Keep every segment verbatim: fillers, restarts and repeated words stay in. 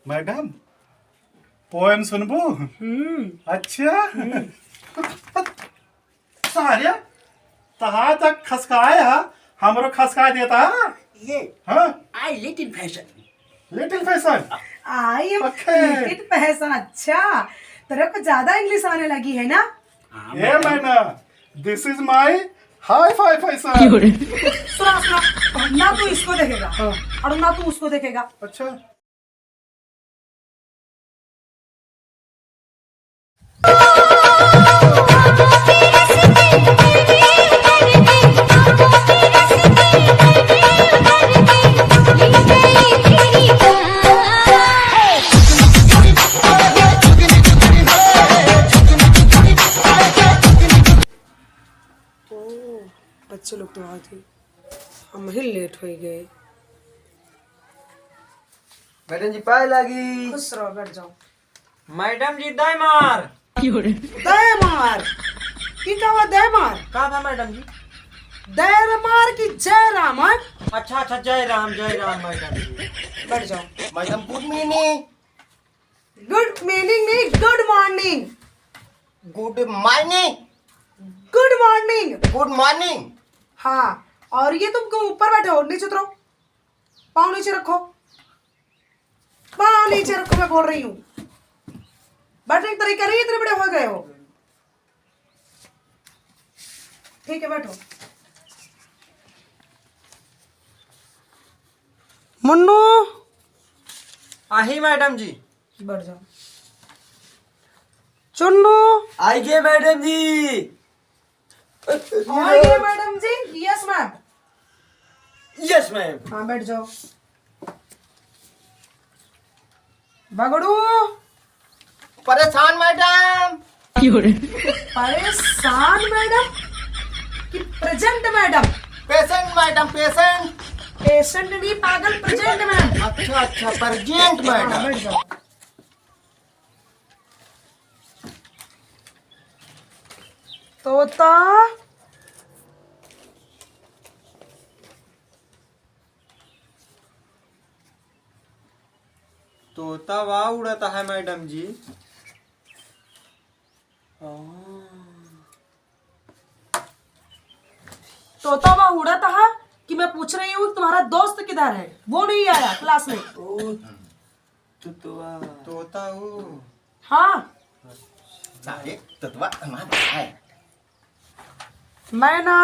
Madam, poem सुनबू? हम्म। अच्छा। सारे तहा तक खसकाए हा, हमरो खसकाए देता। ये हाँ। I little fashion। Little fashion? I am okay। Little fashion। अच्छा, तेरे को ज्यादा इंग्लिश आने लगी है ना? हाँ, ए madam. Madam, this is my hi-fi fashion। सुना, सुना, ना तू इसको देखेगा हाँ। और ना तू उसको देखेगा। अच्छा। ओ, बच्चे लोग तो आए थे, हम ही लेट हो गए। मैडम जी, पाए लागी। खुश रहो, बैठ जाओ। मैडम जी, दय मार। दय मार? की का हुआ, दय मार? का बा मैडम जी? दय मार की जय राम, हाँ? अच्छा, अच्छा, जय राम, जय राम मैडम जी। बैठ जाओ। Madam, good morning। Good morning नहीं, good morning। Good morning। Good morning। Good morning। हाँ, और ये तुम क्यों ऊपर बैठे हो, नीचे उतरो। पाँव नीचे रखो, पाँव नीचे रखो, मैं बोल रही हूँ। बैठने का तरीका नहीं, इतने बड़े हो गए हो। ठीक है, बैठो। मुन्नू। आही मैडम जी। बैठ जाओ। चुन्नू। आइए मैडम जी। और ये मैडम जी, yes ma'am। Yes ma'am। हाँ, बैठ जाओ। बगड़ू। परेशान मैडम। परेशान मैडम कि present madam? Patient madam, patient. Patient नहीं पागल, प्रेजेंट मैम। अच्छा, अच्छा, प्रेजेंट हाँ, मैडम। बैठ जाओ। तोता। तोता वा उड़त है मैडम जी। ओ। तोता वा उड़त है कि मैं पूछ रही हूँ तुम्हारा दोस्त किधर है, वो नहीं आया क्लास में। ओ, तोतवा। तोता वो। हाँ। सारे तोतवा हमारा है। मैना।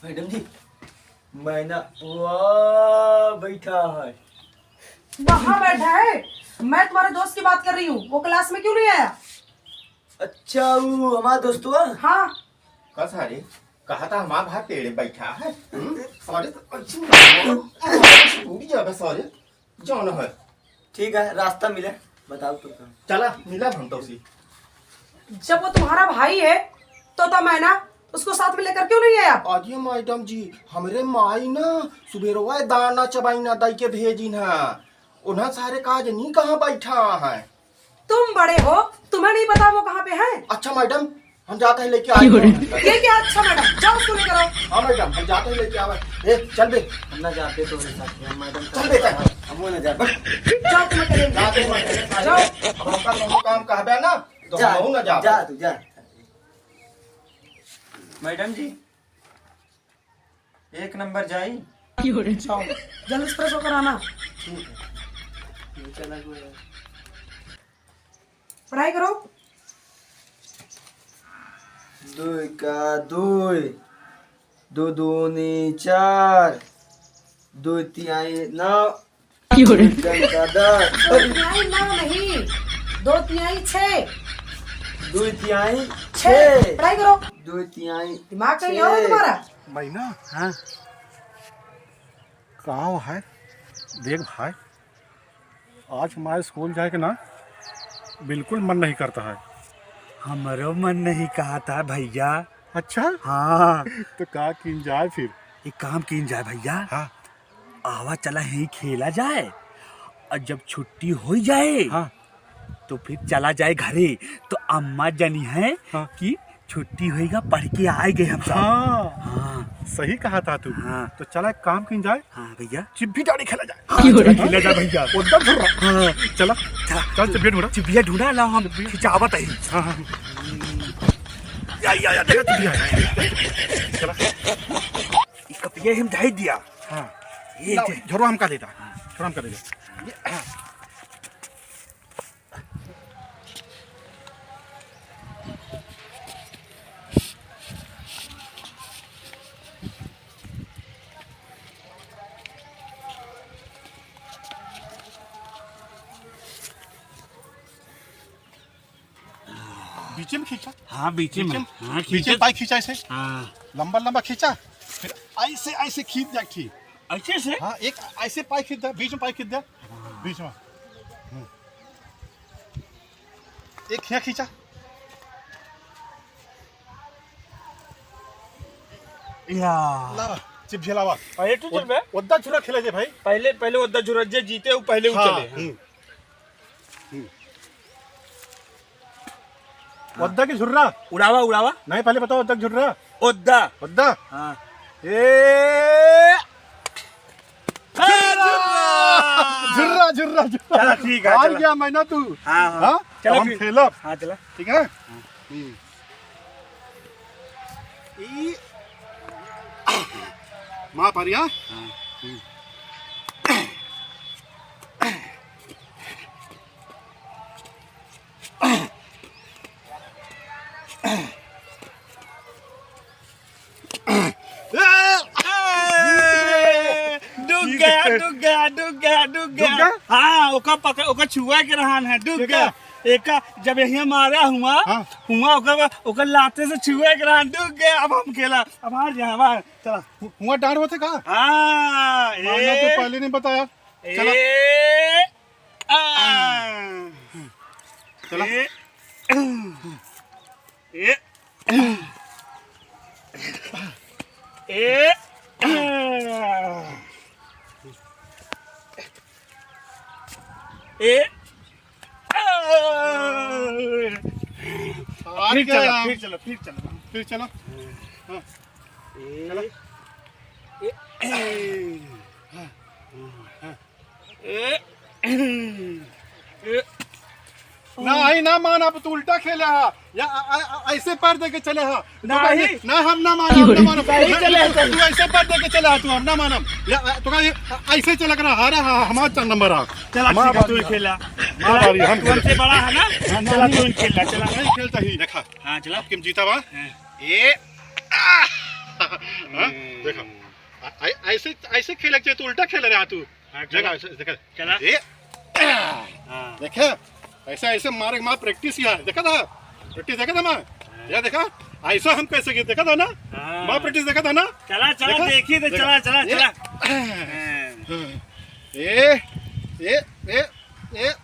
मैडम जी, मैना वहाँ बैठा है। वहाँ बैठा है? मैं तुम्हारे दोस्त की बात कर रही हूँ, वो क्लास में क्यों नहीं आया? अच्छा, वो हमारा दोस्त हुआ? हाँ। का सारे, कहा था हमारा भाई पेड़े बैठा है? हम्म? सारे, टूट जाएगा सारे। जौन है। ठीक है, रास्ता मिले, बताओ तो का। चला, मिला हम तो उसी। जब वो तुम्हारा भाई है, तोता मैना, उसको साथ में लेकर क्यों नहीं आए आप? अरे मैडम जी, हमरे माई ना सुबेरवा दाना चबाई ना दई के भेजिन है। उन्हें सारे काज नहीं कहाँ बैठा है। तुम बड़े हो, तुम्हें नहीं पता वो कहाँ पे है? अच्छा मैडम, हम जाते हैं लेके आए। ये क्या अच्छा मैडम, जाओ उसको लेकर आओ। हाँ मैडम, हम जाते हैं लेके आवे। ए, चल बे। हम ना जाते तो रे साथी, हम मैडम चल बे, चल। हम वो ना जाते। जाओ, तुम्हें करेंगे। जाते हैं मैडम। जाओ। अब हमका दोनों काम कहबे ना, तो जा, हम ना जाते। जा तू, जा। मैडम जी, एक नंबर जाई। अच्छा, जल्दी से फ्रेश होकर आना। ठीक है। ये चला गया। पढ़ाई करो। दुई का दुई, दो दूनी चार, दो तिहाई नौ, एक का दस। दो तिहाई नौ नहीं, दो तिहाई छः। दो तिहाई छः। छः। पढ़ाई करो। दो तिहाई दिमाग कहीं और है छः। तुम्हारा? मैना? हाँ। कहाँ है? देख भाई, आज हमारे स्कूल जाए के ना बिल्कुल मन नहीं करता है। हमरो मन नहीं कहता है भैया। अच्छा? हाँ। तो का कीन जाए फिर? एक काम कीन जाए भैया। हाँ। आवा चला यहीं खेला जाए, और जब छुट्टी हो जाए, हाँ। तो फिर चला जाए घरे। तो अम्मा जनी है हाँ। कि छुट्टी होइगा, पढ़ के आए गए हम सब। हाँ। हाँ। सही कहा था तू। हाँ। तो चला एक काम किन जाए। हाँ भैया। चिब्बी डाड़ी खेला जाए। हाँ, चला खेला जाए भैया। उधर ढूंढ रहा। हाँ। चला। चला। चल चिब्बी ढूंढा। चिब्बिया ढूंढा ला हम चिब्बिया। खिंचावत ही। हाँ, हाँ। या, या, या, देखा चिब्बिया। चला। ई कपिया हम ढाई दिया। हाँ। ये लाओ, दे। झोरो हमका देता। हाँ। झोरो हमका देता। ये, हाँ। बीचे में खींचा। हाँ, बीचे में। बीचे में, हाँ, बीचे में खींचा। पाई खींचा ऐसे। हाँ। लंबा लंबा खींचा, फिर ऐसे, ऐसे खींच जा, ठीक। ऐसे से? हाँ, एक ऐसे पाई खींच दे, बीच में पाई खींच दे, बीच में। हम्म। एक हिया खींचा। या। लावा, चिप झेलावा। पहले तू चल बे। ओद्दा झुरा खेला जे भाई। पहले, पहले ओद्दा झुरा जे जीते, वो पहले हाँ, उछले। हम्म। हम्म। ओद्दा की झुर्रा? उड़ावा, उड़ावा। नहीं, पहले बताओ, ओद्दा की झुर्रा? ओद्दा। ओद्दा? हाँ। ए! अरे, झुर्रा! झुर्रा, झुर्रा, झुर्रा। चला, ठीक है, हार चला। गया मैं ना तू। हाँ, हाँ। हाँ? चला अब हम फिर। खेलब। हाँ, चला। ठीक है? हाँ। हम्म। ई माँ परिया। हाँ। हम्म। डूब गया, डूब गया, डूब गया, डूब डूब गया। गया? हाँ, ओका पकड़, ओका छुआ के रहन है, डूब ठीक गया। है। एका जब यही मारा हुआ, हाँ। हुआ ओका, ओका लाते से छुआ के रहन, डूब गया। अब हम खेला, अब हार जा, हमार, चला। हु-, हुआ डांड होते का? हाँ, माना तो ए, पहले नहीं बताया। चला। ए, आ। चला। ए, ए, ए, ए, आ फिर गया। चला, फिर चला, फिर चला। फिर चला। हाँ। ए, चला। ए, हाँ। हाँ। ए, ए, ना, आई ना मान, अब तू उल्टा खेला है। या, आ, आ, आ, ऐसे पैर दे के चले हा। ना, नहीं। ना, हम ना मानब, हम ना मानब। सही चले हैं, सही। तू ऐसे पैर दे के चले हा, तू हम ना मानब। या, आ, तो का ये, आ, ऐसे चला कर हारा, हा, हमार चार नंबर आ। चला, हमार ठीक है, तू ही बारी। खेला। हमार बारी, हम तू हमसे खेले। बड़ा है ना? हाँ, चला, नहीं। तू ही खेला, चला। नहीं खेलता ही। देखा। हाँ, चला। आपके में जीता बा? हाँ। ये, आ, हाँ, देखा। आ, आ, ऐसे, ऐसे खेले के तू उल्टा खेल रहा तू। हाँ, चला। देखा, ऐसे, देखा। चला। ये, आ, हाँ। देखे? ऐसे, ऐसे मारे के मार practice किया है, देखा था? Practice देखा था ना? हाँ। या देखा? ऐसा हम कैसे किए, देखा था ना? हाँ। मार practice देखा था ना? चला, चला, देखा? देखिए तो देखा? चला, चला, ये, चला। हाँ। ए, ए, ए, ए।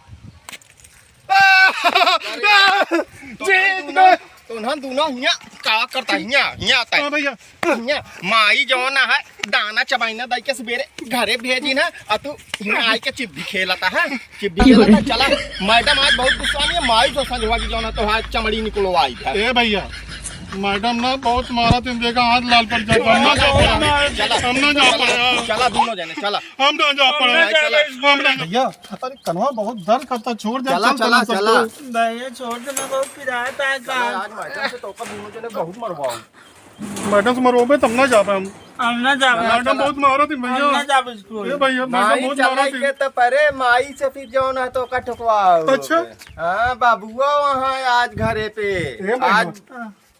अरे, जीत गए। तो ना, तो ना, हिया का करता, हिया, हिया आता है। हाँ भैया। हिया, माई जौन है, दाना चबाइना दाई के सबेरे घरे भेजी ना, आ तू हिया आई के चिब्बी खेलता है, चिब्बी खेलता, चला। मैडम आज बहुत गुस्सा में है, माई जो संजवा की जौन है, तो आज चमड़ी निकलवाई है। ए भैया, मैडम ना बहुत मारा, तुम देखा हाथ लाल पड़ जाता, हम ना जा पाया, चला। हम ना जा पाया। चला दोनों जने, चला। हम ना जा पाया, चला। हम ना। भैया, अरे कनवा बहुत दर्द करता, छोड़ दे, चला, चल, चला, चल, चल। चला। भैया छोड़ दे, मैं बहुत पिरात है चला, का। आज मैडम से तो दोनों जने बहुत मरवाओ। मैडम से मरवाओ, तब ना जा पाए हम। हम ना जा पाए, मैडम चला। बहुत मारा थी भैया। हम ना जा पाए स्कूल। ए भैया, मैडम माई बहुत मारा चलाई थी। के तो परे, माई से फिर जौन है तो का ठोकवाओ। अच्छा। हाँ, बाबुआ वहाँ आज घरे पे। ए भैया, आज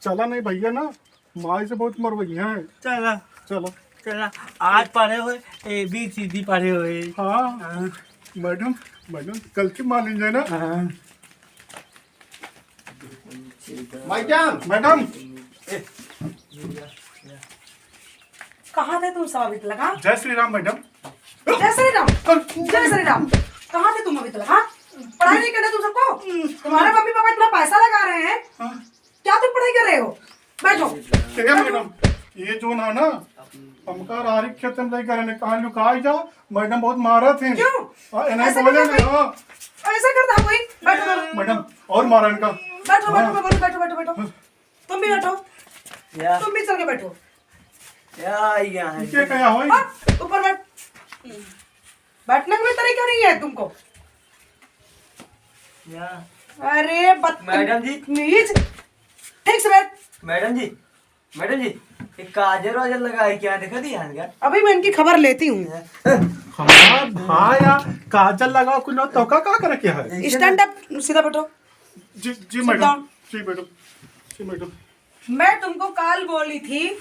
चला नहीं भैया ना, माई से बहुत मरवई है। चला। चला। चला। आज पढ़े हुए, A B C D पढ़े हुए। हाँ। हाँ। मैडम, मैडम, गलती मान लीजिए ना। हाँ। मैडम। मैडम। कहाँ थे तुम सब अभी तक, हाँ? जय श्री राम मैडम। जय श्री राम। कर- जय श्री राम। कहाँ थे तुम अभी तक, हाँ? पढ़ाई नहीं करना तुम सबको? तुम्हारे मम्मी पापा इतना पैसा लगा रहे हैं, हाँ। क्या तुम पढ़ाई कर रहे हो? बैठो। ए मैडम, ये जो ना, ना, हमका रारी खेत में लेकर ने कहा लुकाई जा, मैडम बहुत मारत हैं। क्यों? हाँ, इन्हें ऐसा बोले करता ना, कोई? हाँ। ऐसा करता कोई? बैठो, बैठो। मैडम, और मारा इनका। बैठो, बैठो, हाँ। बैठो, बैठो, बैठो, बैठो। हाँ। तुम भी बैठो। या। तुम भी चल के बैठो। क्या यहाँ है? इके क्या होई? हट, ऊपर बैठ। बैठने का भी तरीका नहीं है तुमको। या। अरे मैडम जी। बदतमीज। ठीक से बैठ। मैडम जी, मैडम जी, एक काजल वाजल लगा है क्या? देखा दी यहाँ का? अभी मैं इनकी खबर लेती हूँ। हमार भाई या काजल लगा कुछ ना तो का, का करे के है? Stand up, सीधा बैठो। जी, जी Sit मैडम। down। जी मैडम। जी मैडम। मैं तुमको कल बोली थी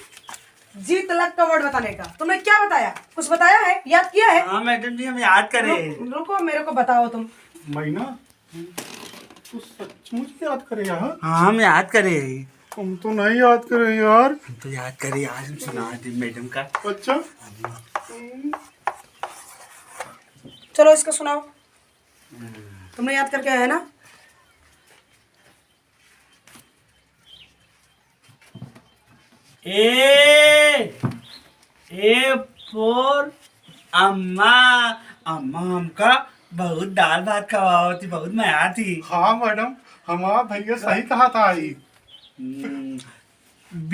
जी तलाक का word बताने का, तुमने क्या बताया? कुछ बताया है? याद किया है? हाँ मैडम जी, हम याद करे। रुक-, रुको, मेरे को बताओ तुम। मैना, तू सचमुच याद करे यहाँ? हाँ, हम याद करे। हम तो नहीं याद करे यार। हम तो याद करे, आज हम सुना दे मैडम का। अच्छा। चलो, इसको सुनाओ। तुमने याद करके आया है ना? ए, A for अम्मा। अम्मा हमका बहुत दाल भात खवावत थी, बहुत मया थी। हाँ मैडम, हमार भैया सही कहा था आई। हम्म, B,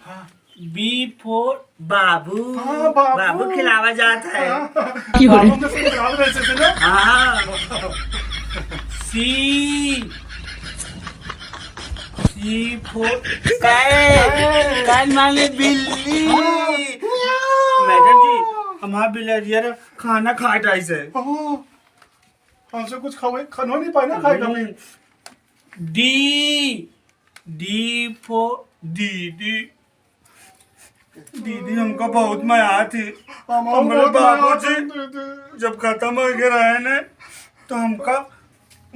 हाँ। B for बाबू। हाँ, बाबू। बाबू खिलावा जात है। हाँ, बाबू के ससुराल में से थे ना? हाँ। C, C for cat। Cat माने बिल्ली। हाँ। मैडम जी, हमार बिलरिया रे खाना खाए टाइस है। हाँ। हमसे कुछ खावे, खानो नहीं पाए ना खाए कभी। D, D for दीदी। दीदी हमका बहुत मया थी। हमार हमरे बहुत मया बाबूजी थी, दीदी। जब खत्म हो गए रहे ने, तो हमका,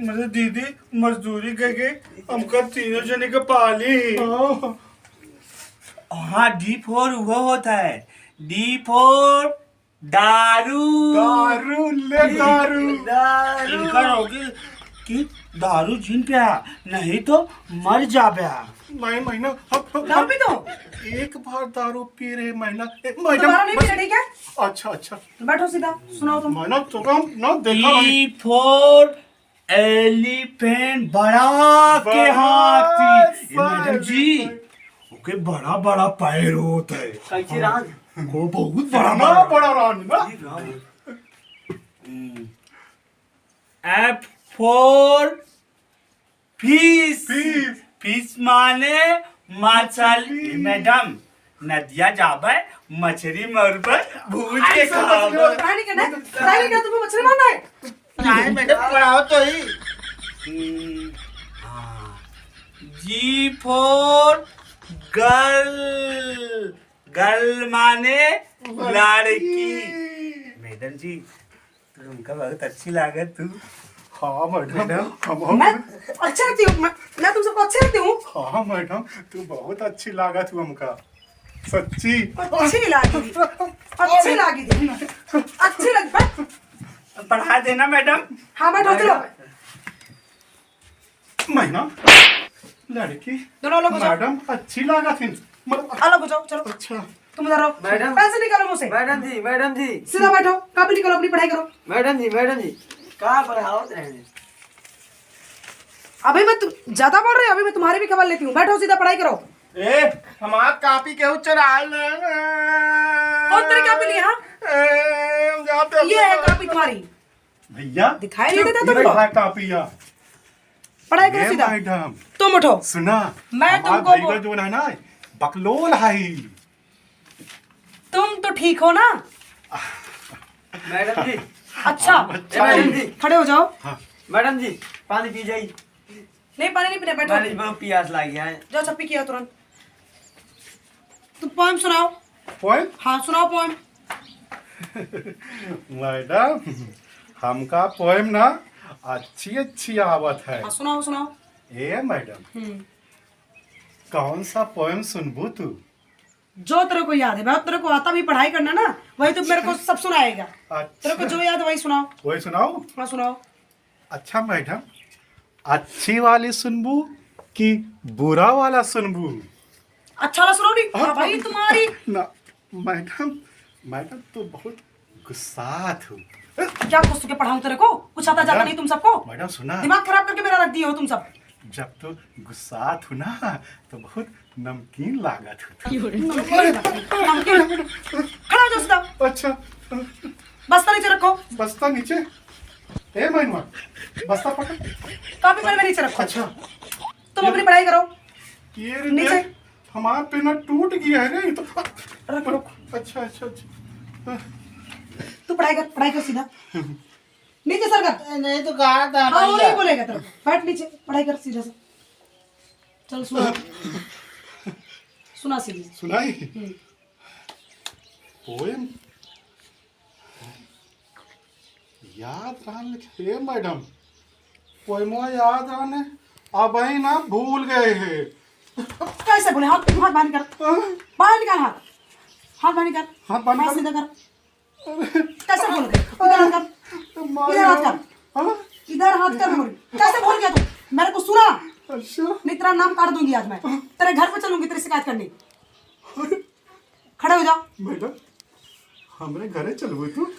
मतलब, दीदी मजदूरी करके हमका तीनों जने के पाली। हाँ। हाँ, D for वो होता है। D for दारू। दारू, ले दारू। दारू। इनका होगी कि दारू जिन प्या, नहीं तो मर जाब्या। नहीं, मैना, हम, हम, दारू पी तो? एक बार दारू पी रहे, मैना। ए, मैडम, दोबारा नहीं बस। पीना, ठीक है? अच्छा, अच्छा। बैठो सीधा, सुनाओ तुम। मैना, तो हम ना देखा भाई। E for elephant, बड़ा के बड़ा हाथी। ए, मैडम जी, सारे। ओके बड़ा बड़ा पैर होत है। कैसे राज? वो बहुत बड़ा ना, बड़ा। बड़ा राज ना। जी, राज। हम्म। F for fish। Fish। Fish माने मछली। मछली। ए, मैडम, नदिया जाबे, मछली मरबे, भूज के ऐसा खाबे। मछली होता है, नहीं क्या? नहीं क्या? तुम्हें मछली मारना है? नहीं, मैडम, पढ़ाओ तो ही। हम्म, हाँ। G for girl। Girl माने लड़की। लड़की। मैडम जी, तू हमका बहुत अच्छी लागत तू। हाँ, मैडम। मैडम। हम मैं अच्छी लगती हूँ, मैं, मैं तुम सबको अच्छी लगती हूँ। हाँ, मैडम, तू बहुत अच्छी लागत तू हमका। सच्ची। अच्छी लागी। अच्छी लागी थी। अच्छी लग, बस। पढ़ा देना, मैडम। हाँ, बैठो, चलो। मैडम। मैना, लड़की। दोनों अलग हो जाओ। मैडम, अच्छी लागत थी। मतलब, अलग हो जाओ, चलो। अच्छा। तुम उधर रहो। मैडम। पेंसिल निकालो मुंह से। मैडम जी, मैडम जी। सीधा बैठो, कॉपी निकालो, अपनी पढ़ाई करो। मैडम जी, मैडम जी। का पढ़ावत रहे? अभी मैं तुम ज्यादा बोल रहे हो, अभी मैं तुम्हारी भी खबर लेती हूँ। बैठो, सीधा पढ़ाई करो। ए, हमार कॉपी केहू चुरा ले। कौन तेरी कॉपी ली, हाँ? ए, हम जाते हैं ये है अपने कॉपी तुम्हारी। भैया, दिखाई नहीं देता ये तुमको? रहा कॉपी या। पढ़ाई करो ये सीधा। मैडम। तुम उठो। सुना, मैं हमार तुमको भैया बो- जो है ना, बकलोल है। तुम तो ठीक हो ना? मैडम जी। अच्छा। हाँ, अच्छा मैडम है। जी। खड़े हो जाओ। हाँ। मैडम जी, पानी पी जाई। नहीं, पानी नहीं पीना, बैठो। पानी बहुत प्यास लागी है। जाओ, चप्पी किया तुरंत। तुम पोएम सुनाओ। पोएम? हाँ, सुनाओ पोएम। मैडम, हमका पोएम ना अच्छी अच्छी आवत है। हाँ, सुनाओ, सुनाओ। ए मैडम, हम्म। कौन सा पोएम सुनबू तू? जो तेरे को याद है, मैं तेरे को आता भी पढ़ाई करना ना, वही तो मेरे को सब सुनाएगा। अच्छा। तेरे को जो याद है वही सुनाओ। वही सुनाओ? हाँ, सुनाओ। अच्छा मैडम, अच्छी वाली सुनबू कि बुरा वाला सुनबू? अच्छा वाला सुनाओ नी। हाँ, हाँ भाई, तुम्हारी। ना, मैडम, मैडम तो बहुत गुस्सात हूँ। क्या कुछ के पढ़ाऊँ तेरे को? कुछ आता जाता मैडम, नहीं तुम सबको? मैडम सुना। दिमाग खराब करके मेरा रख दिए हो तुम सब। जब तो गुस्सात हूँ ना, तो बहुत नमकीन लागत हो। नमकीन, नमकीन। खड़ा हो जाओ सीधा। अच्छा। बस्ता नीचे रखो। बस्ता नीचे? ए मैनुआ, बस्ता पकड़। कॉपी पेन में नीचे रखो। अच्छा। तुम ये अपनी पढ़ाई करो। ये रे नीचे। देख, हमार पेन टूट गया है रे, ये तो। रख, रख। अच्छा, अच्छा, अच्छा। तू पढ़ाई कर, पढ़ाई कर सीधा। नीचे सर कर। ए, नहीं तो कहा था हाँ, वो भैया। नहीं बोलेगा तेरे को। बैठ नीचे, पढ़ाई कर सीधा से। चल सुना। सुना सीधी। सुनाई? हम्म। पोएम याद रहन, हे मैडम, पोएमवा याद रहन, अबही ना भूल गए हैं। कैसे भूले? हाथ, हाथ बाहर निकाल। हाँ? बाहर निकाल हाथ। हाथ बाहर निकाल। हाथ बाहर हाथ निकाल। सीधा कर। कैसे भूल गए? इधर हाथ कर। मार इधर हाथ कर। हाँ? इधर हाथ कर, भूल। कैसे भूल गया तू? मेरे को सुना। अच्छा। नहीं, तेरा नाम काट दूंगी आज मैं। तेरे घर पे चलूंगी तेरी शिकायत करने। खड़े हो जा। मैडम, हमरे घरे चलबू तू?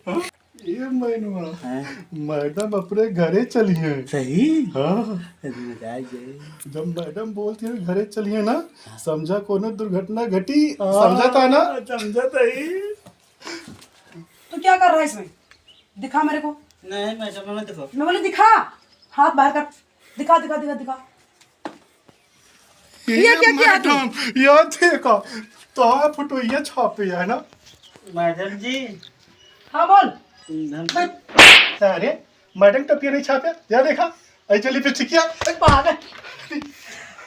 हाँ? ये मैनुआ, हाँ? मैडम अपने घरे चली हैं। सही? हाँ। अरे राज है। जब मैडम बोलती है घरे चली है ना, समझा कोनो दुर्घटना घटी, हाँ, समझा था ना? समझा था ही। तू क्या कर रहा है इसमें? दिखा मेरे को। नहीं, मैं समझ में देखो। मैं बोले दिखा, हाथ बाहर कर, दिखा, दिखा, दिखा, दिखा। ये ये क्या किया तू? मैडम, ये देखा, तो फोटो ये छापे है ना? मैडम जी। हाँ, बोल। हम अरे, मैडम टोपिया नहीं छापे, या देखा, ऐसे लिपस्टिकिया। पागल,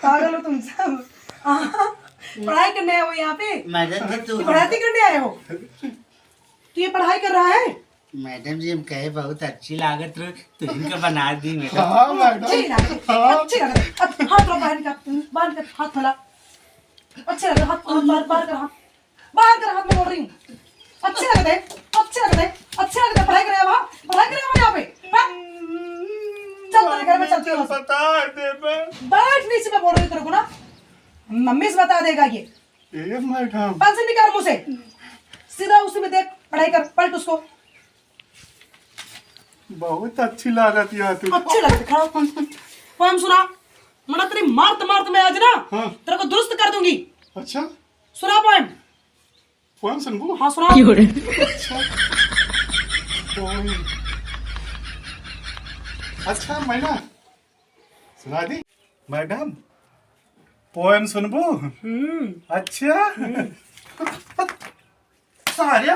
पागल हो तुम सब। हाँ, पढ़ाई करने आए हो यहाँ पे? मैडम जी, तू कि पढ़ाई करने आए हो? तू ये पढ़ाई कर रहा है? मैडम जी, हम कहे बहुत अच्छी लागत रहो, तो इनका बना दी मैडम। हाँ, मैडम। अच्छी लागत, हाँ। अच्छी लागत। अब हाथ लो बाहर निकाल, बाहर निकाल, हाथ फैला। अच्छे लग रहे, हाथ, हाथ बाहर, बाहर कर, हाथ बाहर कर, हाथ में बोल रही हूँ। अच्छे लग रहे, अच्छे लग रहे, अच्छे लग रहे। पढ़ाई करे वहाँ, पढ़ाई करे वहाँ यहाँ पे। हाँ? चल, तेरे घर में चलती हूँ। बता दे बे। बैठ नीचे, मैं बोल रही हूँ तेरे को ना, मम्मी से बता देगा ये। ए मैडम। पेंसिल निकाल मुँह से, सीधा उसी में देख, पढ़ाई कर, पलट उसको। बहुत अच्छी लागत यार तू। अच्छी लगती, खड़ा हो। पोएम सुना, मना तेरी मारत मारत मैं आज ना हाँ। तेरे को दुरुस्त कर दूंगी। अच्छा। सुना पोएम। पोएम सुनबू? हाँ, सुना। अच्छा। पोएम। अच्छा, मैना सुना दी। मैडम, पोएम सुनबू? हम्म। अच्छा। हम्म। सारे,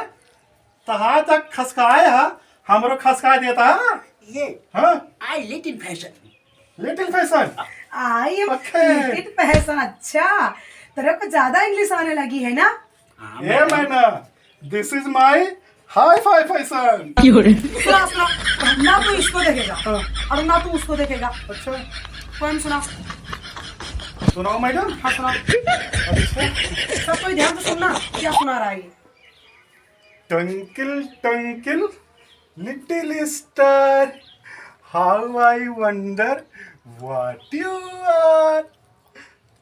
तहार तक खसकाए हा, हमरो खसकाए देता। ये हाँ? I little fashion। Little fashion? I am okay। Little fashion, अच्छा। तेरे को ज्यादा English आने लगी है ना? हाँ, ए मैडम। मैना, this is my hi-fi fashion। सुना, सुना, ना तू इसको देखेगा हाँ। और ना तू उसको देखेगा। अच्छा। पोएम सुना। सुनाओ मैडम। हाँ, सुना। अच्छा। सब कोई ध्यान से सुनना, क्या सुना रहा है ये? Twinkle twinkle little star, how I wonder what you are।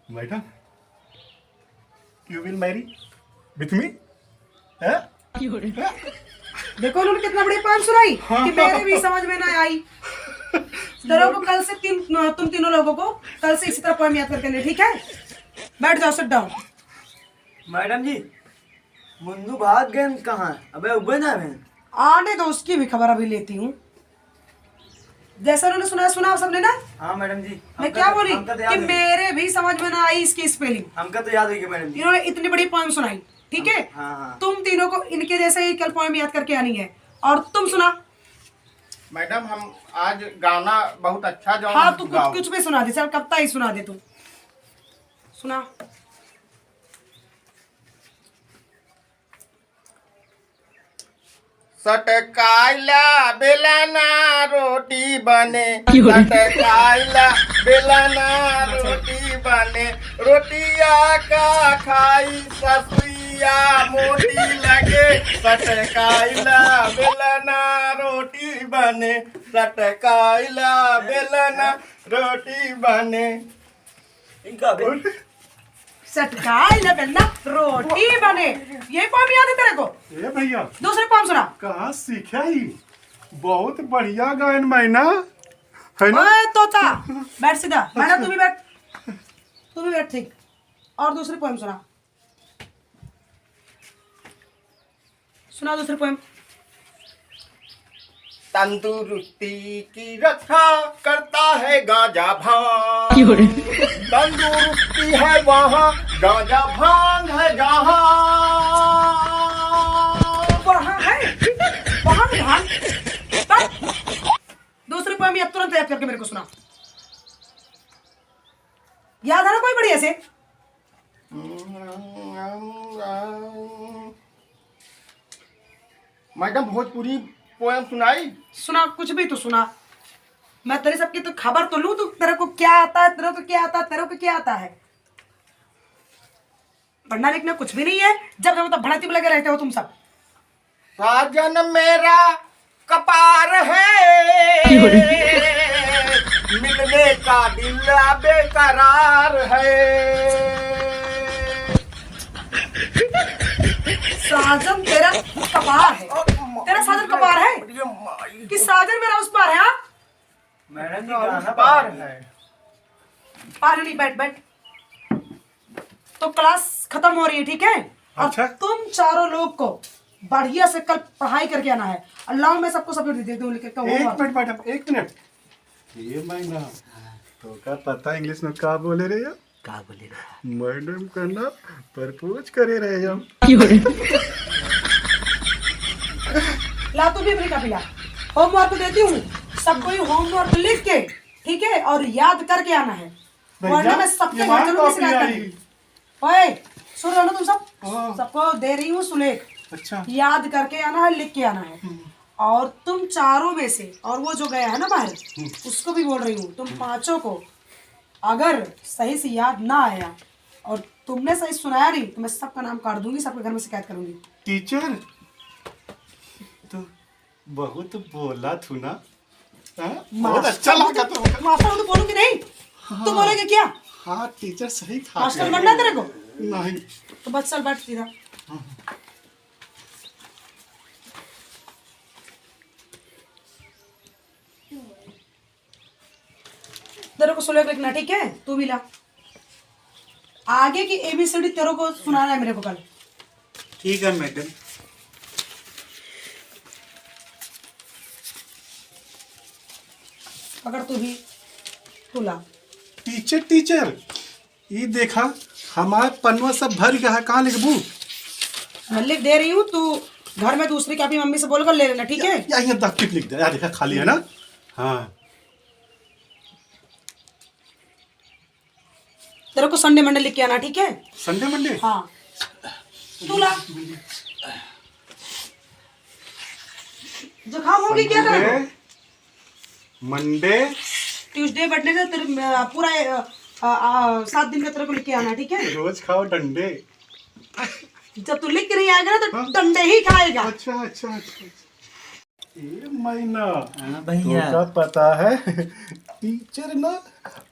Madam, you will marry with me? हैं? देखो उन्होंने कितना बढ़िया पोएम सुनाई हाँ। कि मेरे भी समझ में ना आई। तेरे को कल से तीन, तुम तीनों लोगों को कल से इसी तरह पोएम याद करके ले, ठीक है? बैठ जाओ, sit down। मैडम जी, मुन्नू भाग गए कहाँ? अबे उबे ना है। आने दो, उसकी भी खबर अभी लेती हूँ। जैसा उन्होंने सुना, सुना सबने ना? हाँ मैडम जी। मैं हमका क्या तो, बोली हमका तो याद कि है। मेरे भी समझ में ना आई इसकी spelling। हमका तो याद है कि मैडम जी। इन्होंने इतनी बड़ी पोएम सुनाई, ठीक है? हाँ, हाँ। तुम तीनों को इनके जैसे ही कल पोएम याद करके आनी है। और तुम सुना। मैडम, हम आज गाना बहुत अच्छा जो हाँ, हम तू कुछ, गाओ। कुछ भी सुना दे, चल कविता ही सुना दे तू। सुना। सटकाइला बेलना रोटी बने, क्यों रे? सटकाइला बेलना रोटी बने, रोटिया का खाई ससुइया मोटी लगे। सटकाइला बेलना रोटी बने, सटकाइला बेलना रोटी बने। इनका भी। सटकाइला बेलना रोटी बने। ये पोएम याद है तेरे को? ए भैया। दूसरे पोएम सुना। कहाँ सीखा ही? बहुत बढ़िया गायन मैना, है ना? ओए तोता, बैठ सीधा। मैना, तू भी बैठ। तू भी बैठ, ठीक। और दूसरी पोएम सुना, सुना दूसरी पोएम। तंदुरुस्ती की रक्षा करता है गांजा भांग। क्यों रे? तंदुरुस्ती है वहाँ, गांजा भांग है जहाँ। वहाँ है, वहाँ भी भांग। बस। दूसरी पोएम ये तुरंत याद करके मेरे को सुना। याद है ना कोई बढ़िया से? मैडम, भोजपुरी पोएम सुनाई? सुना, कुछ भी तो सुना। मैं तेरे सबकी तो खबर तो लूँ, तू, तेरे को क्या आता है, तेरे को क्या आता है, तेरे को क्या आता है? पढ़ना लिखना कुछ भी नहीं है, जब देखो तब भड़ाती में लगे रहते हो तुम सब। साजन मेरा कपार है, क्यों रे? मिलने का दिल बेकरार है। साजन तेरा कपार है, तेरा साजन कपार है कि साजन मेरा उस पार है, हाँ? मैडम जी, गाना पार है। पार नहीं, बैठ, बैठ। तो क्लास खत्म हो रही है, ठीक है? और अच्छा। तुम चारों लोग को बढ़िया से कल पढ़ाई करके आना है। और लाओ, मैं सबको सब दे देती हूँ, लिख के, एक होमवर्क। मिनट मैडम, एक मिनट। ये मैडम, तो का पता इंग्लिश में का बोले रहे हो? का बोले रहे? मैडम का ना प्रपोज करे रहे हम। ला, तू भी अपनी कॉपी ला, होमवर्क देती हूँ सबको, ये होमवर्क लिख के, ठीक है, और याद करके आना है, भैया, वरना मैं सबके ये घर हमारी जरूर कॉपी सिकायत आई। करूँगी। ओए, सुन रहे हो ना तुम सब? हाँ। सबको दे रही हूँ सुलेख। अच्छा। याद करके आना है, लिख के आना है। हम्म। और तुम चारों में से, और वो जो गया है ना बाहर, हम्म। उसको भी बोल रही हूँ, तुम हम्म। पांचों को अगर सही से याद ना आया और तुमने सही सुनाया नहीं, तो मैं सबका नाम काट दूंगी, सबके घर में शिकायत करूंगी। टीचर, तो बहुत बोला थू ना? हाँ? बहुत मास्टर अच्छा हूँ लगा तो, तुमका। मास्टर हूँ तो बोलूँ कि नहीं? हाँ। तो बोलेगा क्या? हाँ, टीचर सही कहा। मास्टर बनना है तेरे को? नहीं। तो बस चल, बैठ सीधा। हाँ। तेरे को सुलेख लिखना, ठीक है? तू भी ला। आगे की एबीसीडी तेरे को सुनाना है मेरे को कल। ठीक है मैडम। पकड़ तू भी, तू ला। टीचर, टीचर, ई देखा, हमार पन्नवा सब भर गया है, कहाँ लिखबू? मैं लिख दे रही हूँ, तू घर में दूसरी कॉपी मम्मी से बोलकर ले लेना, ठीक है? या, या, यहाँ दफ्तर लिख दे, या देखा, खाली है ना? हाँ। तेरे को संडे मंडे लिख के आना, ठीक है? Sunday Monday? हाँ। तू ला। जुकाम होगी क्या तेरे को? मंडे। ट्यूसडे, वेडनेसडे तेरे, अ, पूरा, अ, अ, अ, सात दिन का तेरे को लिख के आना, ठीक है? रोज खाओ डंडे। जब तू लिख के नहीं आएगा ना, तो हाँ। डंडे ही खाएगा। अच्छा, अच्छा, अच्छा, अच्छा। ए मैना, हाँ भैया। तोका पता है, टीचर ना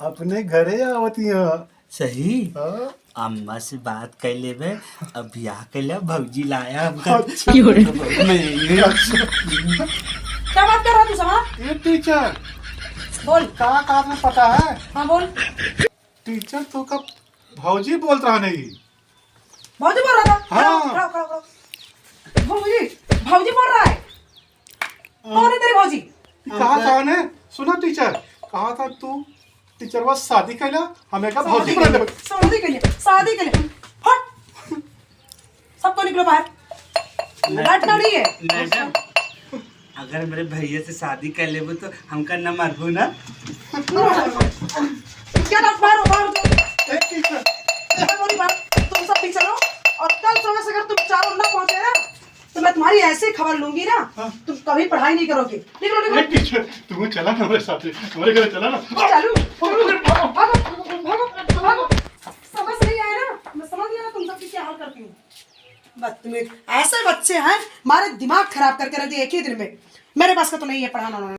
अपने घरे आवत यहाँ। सही? हाँ। अम्मा से बात कर लेबे, अब बियाह कर ले, भौजी लाया हमका। अच्छा। क्यों रे? मैं ये अच्छा। क्या बात कर रहा तू समा? A teacher. बोल। का, का आपने पता है? हाँ, बोल। टीचर तोका भौजी बोलत रहा नहीं। भौजी बोल रहा था? हाँ। खड़ा, खड़ा, खड़ा, खड़ा। भौजी, भौजी बोल रहा है। कौन है तेरी भौजी? कहा था ने? सुना टीचर, कहा था तू टीचरवा शादी कैला, हमें का भौजी शादी बना कैले, देबे। शादी कैले, शादी कैले। हट। सबको निकलो बाहर। बैठना नहीं है। मैडम, अगर मेरे भैया से शादी कर लेबो तो हमका न मारबो ना? क्या बात, बाहर हो, बाहर हो। ए, टीचर। मैं बोली बात, तुम सब पीछे रहो और कल सुबह से अगर तुम चारों ना पहुंचे ना, तो मैं तुम्हारी ऐसी खबर लूंगी ना, हाँ। तुम कभी पढ़ाई नहीं करोगे। निकलो, निकलो। ए, टीचर, तुम चला ना मेरे साथ, हमारे घर चला ना। चलो, चलो, भागो, भागो, भागो, भागो। समझ नहीं आया ना? मैं समझ गया ना तुम सबकी क्या हाल करती हूँ। बदतमीज, ऐसे बच्चे हैं, हमारे दिमाग खराब करके रख दिए एक ही दिन में। मेरे पास का तो नहीं है पढ़ाना उन्होंने।